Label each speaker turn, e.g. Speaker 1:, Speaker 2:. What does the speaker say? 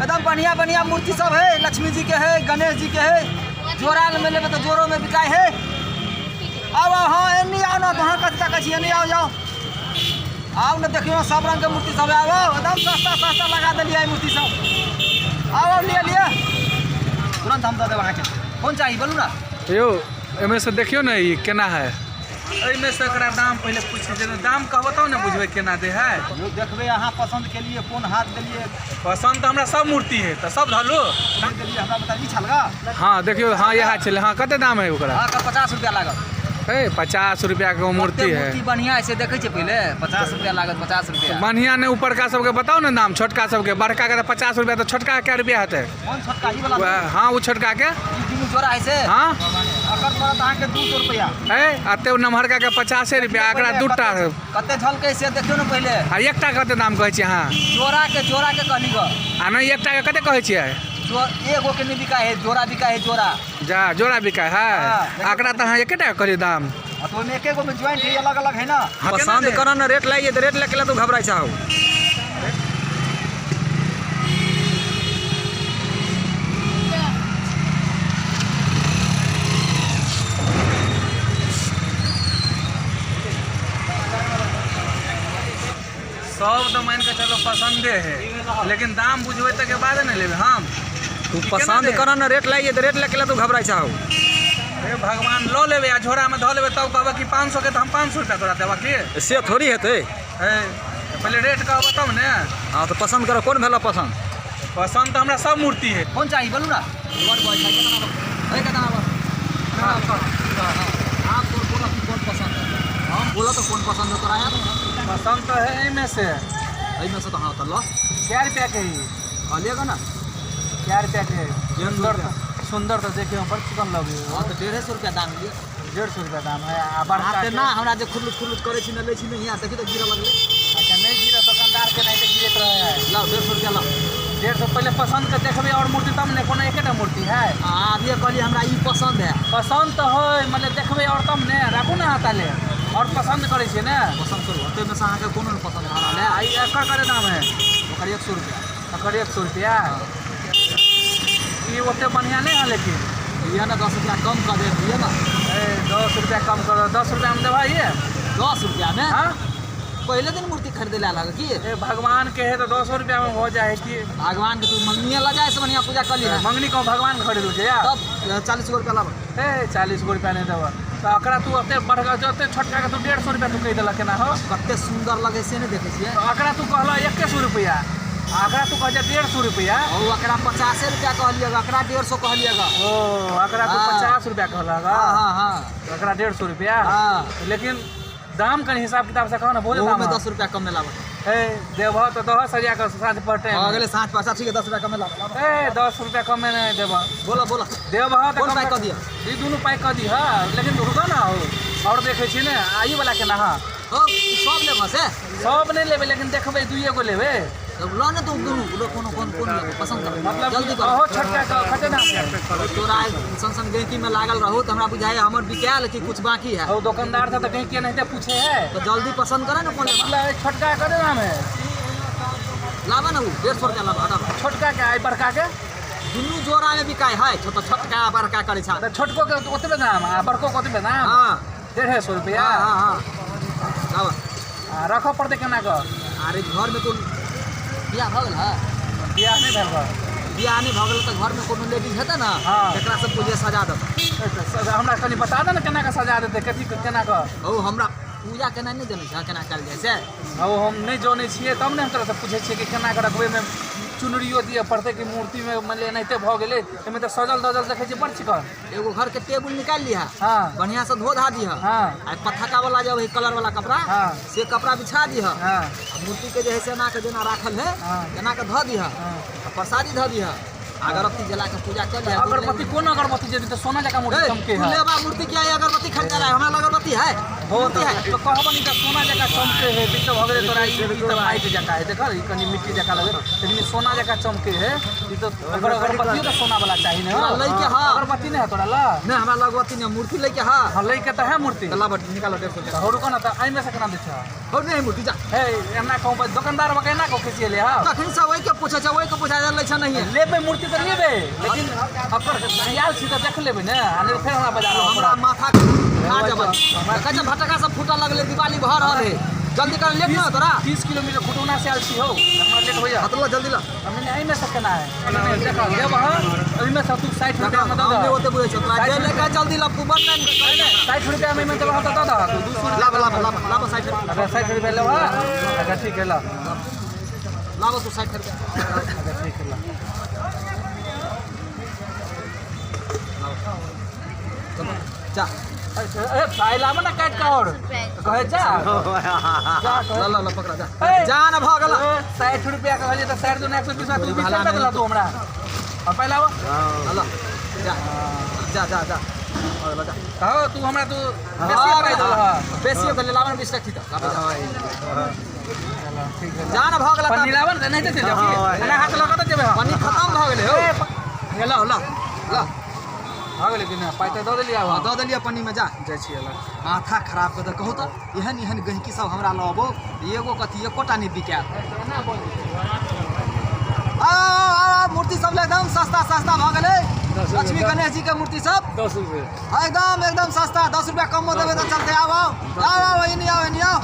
Speaker 1: एकदम बढ़िया बढ़िया मूर्ति सब है, लक्ष्मी जी के है, गणेश जी के है। जोड़ा में लेबै तऽ जोड़ो में बिकाय है। आउ आउ, हाँ एन्नी आउ ना, तोहाँ कथी तकै छी, एन्नी आउ जाउ, आउ ने, देखियौ सब रंग के मूर्ति सब है। आउ आउ, एकदम सस्ता सस्ता लगा देलियै मूर्ति सब। आउ आउ, लिअ लिअ, तुरंत हम दऽ देब अहाँके। कोन चाही बोलू ना।
Speaker 2: यौ एहिमे से देखियौ ने ई केना है।
Speaker 3: एहिमे से एकरा दाम पहिले पूछि जे दाम कहबो तब ने बुझबै केना दे है।
Speaker 1: यौ देखबै अहाँ पसंद के लिए कोन हाथ देलियै।
Speaker 3: पसंद तऽ हमरा सब मूर्ति है तऽ सब धलू
Speaker 1: देलियै हमरा बता ई छलगा।
Speaker 2: हाँ देखियौ, हाँ इएह छलै। हाँ कते दाम है ओकरा?
Speaker 1: अहाँके 50 रुपया लागत।
Speaker 2: ए 50 रुपया के मूर्ति है।
Speaker 1: मूर्ति बढ़िया है से देखै छियै पहिले। 50 रुपया लागत, 50 रुपया।
Speaker 2: बढ़िया नहि, ऊपरका सबके बताउ ने दाम, छोटका सबके। बड़का के तऽ 50 रुपया, तऽ छोटका के कै रुपया हेतै?
Speaker 1: कोन छोटका? ई वाला?
Speaker 2: वएह, हाँ ओ छोटका के।
Speaker 1: ई दुनू जोड़ा है से?
Speaker 2: हाँ।
Speaker 1: एकर पड़त अहाँके 200 रुपया।
Speaker 2: ए एते नमहरका के 50 रुपया, एकरा दूटा।
Speaker 1: कते झलकै से देखियौ ने पहिले।
Speaker 2: आ एकटा कते दाम कहै छियै अहाँ?
Speaker 1: जोड़ा के, जोड़ा के कहली गऽ।
Speaker 2: आ नहि एकटा के कते कहै छियै?
Speaker 1: जो एगो के नहि बिकाय है, जोड़ा बिकाय है, जोड़ा।
Speaker 2: जा जोड़ा बिकाय है।
Speaker 1: हाँ।
Speaker 2: एकरा तऽ अहाँ एकेटा के कहलियै दाम।
Speaker 1: आ तो ओहिमे एके गो में ज्वाइंट है, अलग अलग है ना।
Speaker 2: हाँ, केना
Speaker 1: पसंद
Speaker 2: दे?
Speaker 1: करऽ ने, रेट लागिए तऽ रेट लए के तू घबराइ छौ।
Speaker 3: सब तऽ मानि कऽ चलो पसंदे है, लेकिन दाम बुझबै तकर बाद ने लेबै हम।
Speaker 1: तू
Speaker 3: केना
Speaker 1: पसंद
Speaker 3: दे?
Speaker 1: करऽ ने, रेट लागिए तऽ रेट लए के तू घबराइ छौ।
Speaker 3: हे भगवान, लऽ लेबै आ झोरामे धऽ लेबै तब कहबै कि 500 के, तऽ हम 500 रुपया तोरा देबऽ की?
Speaker 1: से थोड़ी हेतै।
Speaker 3: हे तऽ पहिले रेट कहबऽ तब ने।
Speaker 1: हाँ तऽ पसंद करऽ, कोन भेलऽ पसंद?
Speaker 3: पसंद तऽ हमरा सब मूर्ति है।
Speaker 1: कोन चाही बोलू ना। आप तोर बोला कि कोन पसंद है? हम बोला तो कोन पसंद है तोरा यार?
Speaker 3: पसंद तो है एहिमे से।
Speaker 1: एहिमे से तऽ हाँ तऽ लऽ।
Speaker 3: कै रुपया के है?
Speaker 1: कहलिएगा ना।
Speaker 3: कै रुपया के है?
Speaker 1: 150
Speaker 3: सुंदर
Speaker 1: रुपया।
Speaker 3: सुंदर तऽ देखियौ बड़ चिकन लगै है।
Speaker 1: हाँ तऽ 150 रुपया दाम लिअ।
Speaker 3: 150 रुपया दाम है। आ बड़का
Speaker 1: अहाँ
Speaker 3: के?
Speaker 1: ना हमरा जे खुरलुच खुरलुच करै छी ने, लै छी ने, हियाँ देखी तऽ गिरऽ लगलै।
Speaker 3: अच्छा नहि गिरत, दोकानदार के नहीं तऽ गिरैत रहै है।
Speaker 1: लाउ 150 रुपया लाउ।
Speaker 3: 150 पहिले पसंद के देखबै और मूर्ति तब ने, कोनो एकेटा मूर्ति है।
Speaker 1: अहाँ अभिये कहलियै हमरा ई पसंद है।
Speaker 3: पसंद तऽ है, मतलब देखबै और तब ने, राखू ने हाथ ले और पसंद करै छियै ने।
Speaker 1: पसंद करू, ओतेमे से अहाँके कोनो नहि पसंद भऽ रहल है।
Speaker 3: आ ई एकर कते दाम है?
Speaker 1: ओकर 100 रुपया।
Speaker 3: एकर 100 रुपया। ई ओते बढ़िया नहि है लेकिन।
Speaker 1: लिअ ने, 10 रुपया कम कऽ देब, लिअ ने।
Speaker 3: ए 10 रुपया कम कर, 10 रुपया में देबह ये?
Speaker 1: 10 रुपया में?
Speaker 3: हाँ।
Speaker 1: पहले दिन मूर्ति खरीदे ला लगे की?
Speaker 3: ए भगवान के है तो 10 रुपया में हो जाए की।
Speaker 1: भगवान के तू मंगनी लगा जाए से बढ़िया पूजा कर लिहा।
Speaker 3: मंगनी को भगवान खरीद लू या?
Speaker 1: तब 40 गो रुपया लाब।
Speaker 3: ए 40 गो रुपया नहीं देबह तऽ एकरा तू ओते बड़का ओते छोटका के तू 150 रुपया तू कहि देलक केना हो?
Speaker 1: कते सुंदर लगे से नहीं देखे छियै।
Speaker 3: तऽ एकरा तू कहलह 100 रुपया, आ एकरा तू कहै 150 रुपया।
Speaker 1: ओ एकरा 50 रुपया कहलियै, एकरा 150 कहलियै।
Speaker 3: ओ एकरा तू
Speaker 1: हाँ।
Speaker 3: 50 रुपया कहलक।
Speaker 1: हाँ हाँ हाँ।
Speaker 3: एकरा 150 रुपया।
Speaker 1: हाँ।
Speaker 3: लेकिन दाम कनि हिसाब किताब से कहो ना, बहुत
Speaker 1: ओहू
Speaker 3: दाम
Speaker 1: में
Speaker 3: है।
Speaker 1: 10 रुपया कम में लाबऽ।
Speaker 3: ए देबह तऽ दह सरिया कऽ साँझ पर टाइम।
Speaker 1: हाँ, गेलै साँझ पर, अच्छा ठीक है, 10 रुपया कम में लाबऽ।
Speaker 3: ए 10 रुपया कम में नहीं देबह।
Speaker 1: बोलो बोलो।
Speaker 3: देबह तऽ
Speaker 1: कोन
Speaker 3: कम
Speaker 1: पाइ कऽ दिअ?
Speaker 3: ई दुनू पाइ कऽ दिहऽ, लेकिन रुकऽ ना हो, आओर देखै छी ने। आ ई वाला केना हँ?
Speaker 1: हौ, सब लेबह से?
Speaker 3: सब नहि लेबै, लेकिन देखबै दुइए गो लेबै।
Speaker 1: तब लऽ ने तू दुनू, लो कोनो कोन कोन लेबह पसंद कर।
Speaker 3: मतलब
Speaker 1: जल्दी कर।
Speaker 3: अहो छोटका के कते दाम है?
Speaker 1: तोरा सन सन गैंकी में लागल रहू तऽ हमरा बुझाइ हमर बिकायल कि कुछ बाकी है।
Speaker 3: और दुकानदार से तऽ कहीं के नहीं पूछे है।
Speaker 1: तो जल्दी पसंद करे ना कोन लेबह।
Speaker 3: मतलब ए छोटका के कते दाम है?
Speaker 1: लाबऽ ने उ 150 रुपया लाबऽ, हटाबऽ।
Speaker 3: छोटका के आ बड़का के?
Speaker 1: दुनू जोड़ा में बिकाय है, छोट छोटका बड़का करै छै।
Speaker 3: तऽ छोटको के ओतबे दाम आ बड़को के ओतबे दाम?
Speaker 1: हाँ।
Speaker 3: 150 रुपया।
Speaker 1: हाँ, हाँ, हाँ। लाबऽ।
Speaker 3: आ रखऽ पड़तै केना कऽ?
Speaker 1: अरे घर में तो बियाह भऽ गेल है?
Speaker 3: बियाह नहि भेल बा।
Speaker 1: बियाह नहि भऽ गेल तऽ घर में कोनो लेडीज हेतै ने,
Speaker 3: हाँ।
Speaker 1: तकरा सब पूजे सजा देतै।
Speaker 3: हमरा कनि बता दे ने केना कऽ सजा देतै, कथी केना कऽ?
Speaker 1: हौ हमरा पूजा केना नहि जनै छै, केना कयल जाइ छै?
Speaker 3: हौ हम नहि जनै छियै तब ने हम तोरा से पूछै छियै कि केना कऽ रखबै। एहिमे चुनरियो दिअ पड़तै कि मूर्तिमे? मानि लिअ एनाहिते भऽ गेलै, एहिमे तऽ सजल धजल देखै छियै बड़ चिकन।
Speaker 1: एगो घर के टेबुल निकालि लिहऽ।
Speaker 3: हाँ।
Speaker 1: बढ़िया से धो धा दिहऽ।
Speaker 3: हाँ।
Speaker 1: आ पथका वाला जब है कलर वाला कपड़ा,
Speaker 3: हाँ।
Speaker 1: से कपड़ा बिछा दिहऽ।
Speaker 3: हाँ।
Speaker 1: आ मूर्ति के जे है से एना के जेना राखल है,
Speaker 3: हाँ।
Speaker 1: एना के धऽ दिहऽ।
Speaker 3: हाँ।
Speaker 1: आ प्रसादी धऽ दिहऽ, अगरबत्ती जला के पूजा कर लिहऽ।
Speaker 3: अगरबत्ती कोन अगरबत्ती जेबी तऽ सोना जकाँ मूर्ति
Speaker 1: ए,
Speaker 3: चमके
Speaker 1: तू
Speaker 3: है।
Speaker 1: लेबा मूर्ति किया? अगरबत्ती खरीदे ला हमरा लग अगरबत्ती है।
Speaker 3: हो तो कहबो नहीं त सोना जका चमके है बीच भऽ गेलै तोरा ई ई तऽ माटि जका है देखल ई कनि मिट्टी जका लगे लेकिन ई सोना जका चमके है। ई तो अगर अगरबत्तियो तऽ सोना वाला चाही ने।
Speaker 1: तोरा लैके हा।
Speaker 3: अगरबत्ती नहीं है तोरा ला?
Speaker 1: नहीं, हमरा लगवती नहीं, मूर्ति लैके हा।
Speaker 3: हाँ लैके तऽ है मूर्ति।
Speaker 1: तऽ लाबऽ निकालो 150 रुपया।
Speaker 3: हो रुको ना तऽ एहिमे से केना दै छै?
Speaker 1: हो नहीं मूर्ति जा।
Speaker 3: हे एना कहूँ दोकानदार बका एना कहूँ खिसिएले हा।
Speaker 1: तखन से ओहि के पूछै छै, ओहि के पूछै लै छै नहीं।
Speaker 3: लेबै मूर्ति तऽ लेबै लेकिन अकर आयल छी तऽ देख लेबै ने, आ नहीं फेर हमरा बाजार
Speaker 1: हमरा माथा खा जबै। कहै छै फटका सब फूटऽ लगलै, दिवाली भऽ रहल है, जल्दी कर लेट ना तोरा।
Speaker 3: 30 किलोमीटर खुटौना से आयल छी हौ, हमरा लेट होइया।
Speaker 1: हाँ तो ला जल्दी ला।
Speaker 3: हमें एहिमे से केना है? देख लेब हँ एहिमे से तू 60 रुपया में दऽ
Speaker 1: हम
Speaker 3: दह।
Speaker 1: नहि ओते बुझै छौ तोरा, जे लेके जल्दी ला, तू बड़ टाइम।
Speaker 3: 60 रुपया में एहिमे देबह तऽ दऽ दह तू 200।
Speaker 1: लाब लाब लाब लाब 60 रुपया।
Speaker 3: अच्छा 60 रुपया लेबह। अच्छा ठीक है ला।
Speaker 1: लाब तू 60 रुपया।
Speaker 3: अच्छा ठीक है ला।
Speaker 1: जा।
Speaker 3: ए पाइ लाबऽ ने काटि कऽ और कहै जा जा कहै।
Speaker 1: ला ला ला पकड़ा जा।
Speaker 3: ए।
Speaker 1: जा ना भऽ गेल।
Speaker 3: 60 रुपया के कहलियै तऽ 60 दूना 120, तू 20 रुपया देलह तू हमरा। और पाइ लाबऽ।
Speaker 1: ला जा जा जा जा भऽ गेल, जा।
Speaker 3: कहो तू हमरा तू बेसी पाइ देलह।
Speaker 1: बेसी हो गेलै, लाबऽ ने 20 टका ठीक लाबऽ जा।
Speaker 3: ठीक है
Speaker 1: जा ना भऽ गेल।
Speaker 3: पन्नी लाबऽ ने, नहीं तऽ चलि जाउ की? एना हाथ लऽ कऽ तऽ जेबै हम।
Speaker 1: पन्नी खतम भऽ गेलै हौ। हे ला ला ला।
Speaker 3: भऽ गेलै कि नहि? पाइ तऽ दऽ देलियै आब।
Speaker 1: हाँ, दऽ देलियै पन्नी में जा।
Speaker 3: जाइ छियै ला।
Speaker 1: माथा खराब कऽ दे। कहू तऽ एहन एहन गहिकी सब हमरा लऽ अबो, एगो कथी एकोटा नहि बिकायत। आओ आओ मूर्ति सब एकदम सस्ता सस्ता भऽ गेलै। लक्ष्मी गणेश जी के मूर्ति सब
Speaker 3: 10 रुपये
Speaker 1: एकदम एकदम सस्ता, 10 रुपया कमो देबै तऽ चलतै। आउ आउ आउ आउ एनी आउ एनी आउ।